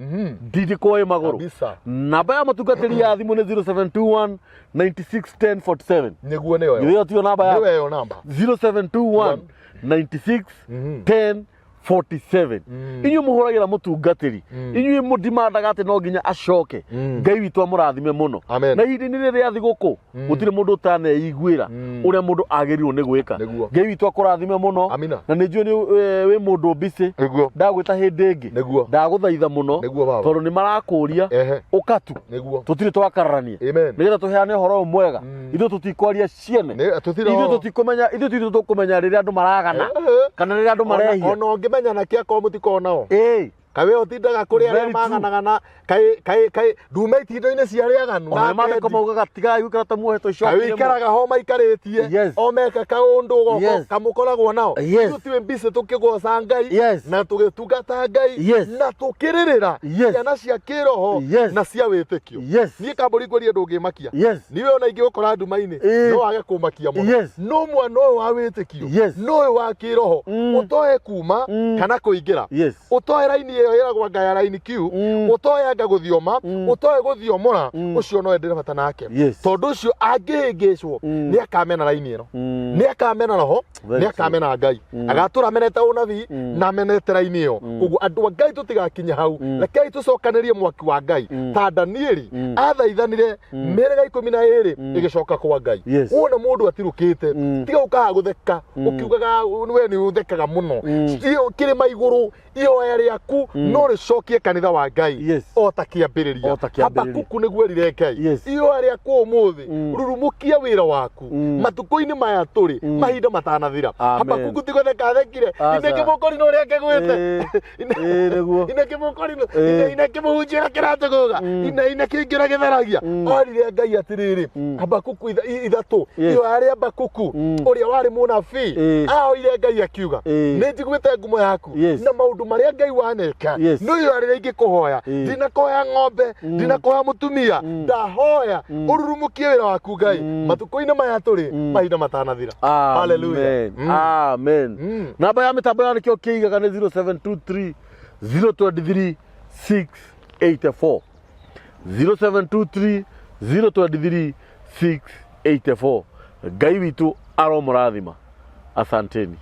ndindĩkwo ĩ magũrũ. Kabisa. Namba ya mũtungatĩri ya thimũ nĩ 0721 96 10 47. Nĩguo, nĩyo. Ĩyo tiyo namba Nĩyo ya ĩyo namba. 0721 96 10 47. Inyuĩ mũhũragĩra mũtungatĩri, inyuĩ mũndimandaga atĩ no nginya acoke. Ngai witũ amũrathime mũno. Amen. Na ihinda-inĩ rĩrĩ rĩa thigũkũ gũtirĩ mũndũ ũtaneiguĩra ũrĩa mũndũ agĩrĩirwo nĩ gwĩka. Nĩguo. Ngai witũ akũrathime mũno. Amina. Na nĩ njũĩ nĩ wĩ mũndũ mbicĩ. Nĩguo. Ndagwĩta hĩndĩ ĩngĩ. Nĩguo. Ndagũthaitha mũno. Nĩguo, baba. Tondũ nĩ marakũria Ehe. ũkatu. Nĩguo. Tũtirĩ twakararania. Amen. Nĩgetha tũheane ũhoro ũyũ mwega. Ithuĩ tũtikwaria ciene. Tũtirĩ Ithuĩ ho. tũtikũmenya, ithuĩ tithuĩ tũkũmenya rĩrĩa andũ maragana Ehe. kana rĩrĩa andũ marehia. Ona ũngĩmenya na kĩa korwo mũtikoragwo nao. Ĩĩ. Kaĩ we ũtindaga kũrĩ arĩa Very true. maganaga na kaĩ kaĩ kaĩ ndume itindo-inĩ cia arĩa aganu Ona na maandĩko akendi. maugaga tigai gũikara ta muohetwo Kaĩ icoki rĩmwe. ũikaraga ho maikarĩtie Yes. o meka kaũndũ goko Yes. kamũkoragwo nao. Yes. Ithuĩ tiwe mbicĩ tũkĩgoca Ngai Yes. na tũgĩtungata Ngai Yes. na tũkĩrĩrĩra Yes. ciana cia kĩroho Yes. na cia wĩtĩkio. Yes. Niĩ kambũri ngwĩrie ndũngĩmakia. Yes. Niwe ona ingĩgũkora nduma-inĩ Ĩĩ. no wage kũmakia mũno. Yes. No mwana ũyũ wa wĩtĩkio Yes. no ũyũ wa kĩroho ũtoe kuma kana kũingĩra. Yes. Ũtoe raini ĩyo ĩragwo anga ya raini Q, ũtoe anga gũthioma, ũtoe gũthiomora, ũcio no ndĩna bata nake. Yes. Tondũ ũcio angĩhĩngĩcwo nĩ akamena raini ĩno. Nĩ akamena roho, Very nĩ akamena Ngai. Agatũra amenete ũnabii na amenete raini ĩyo. Koguo andũ a Ngai tũtigakinye hau. Rekei tũcokanĩrie mwaki wa Ngai. Ta Danieli athaithanire mĩhĩrĩga 12 ĩgĩcoka kwa Ngai. Yes. Wona mũndũ atirũkĩte, tiga ũkaga gũtheka, ũkiugaga we nĩ ũthekaga mũno. Kĩrĩma igũrũ ihoya rĩaku no rĩcokie kanitha wa Ngai Yes. o ta kĩambĩrĩria. O ta kĩambĩrĩria. Habakuku nĩguo erire Ngai. Yes. Ihoya rĩaku ũmũthĩ rurumukia wĩra waku matukũ-inĩ maya tũrĩ mahinda matanathira. Amen. Habakuku ti gũtheka athekire. Aca. Ine kĩmũkorino ũrĩa kĩgwĩte. Ĩĩ, nĩguo. Ine kĩmũkorino Ĩĩ. ine kĩmũhunjia ũrĩa kĩratũgũga. Ine kĩingĩ ũrĩa gĩtheragia. Orire Ngai atĩrĩrĩ Habakuku 3 Yes. ihoya rĩa Habakuku ũrĩa warĩ mũnabii Ĩĩ. ahoire Ngai akiuga Ĩĩ. nĩ njiguĩte ngumo yaku Yes. na maũndũ marĩa Ngai waneka Yes. no ihoya rĩrĩa ingĩkũhoya Ĩĩ. ndinakoya ng'ombe ndinakoya mũtumia ndahoya ũrurumukie wĩra waku Ngai matukũ-inĩ maya tũrĩ mahinda matanathira. Hallelujah. Amen. Amen. Namba ya mĩtambo ya nĩkĩo kĩigaga nĩ 0723 023 684. 0723 023 684. Ngai witũ aromũrathima. Asanteni.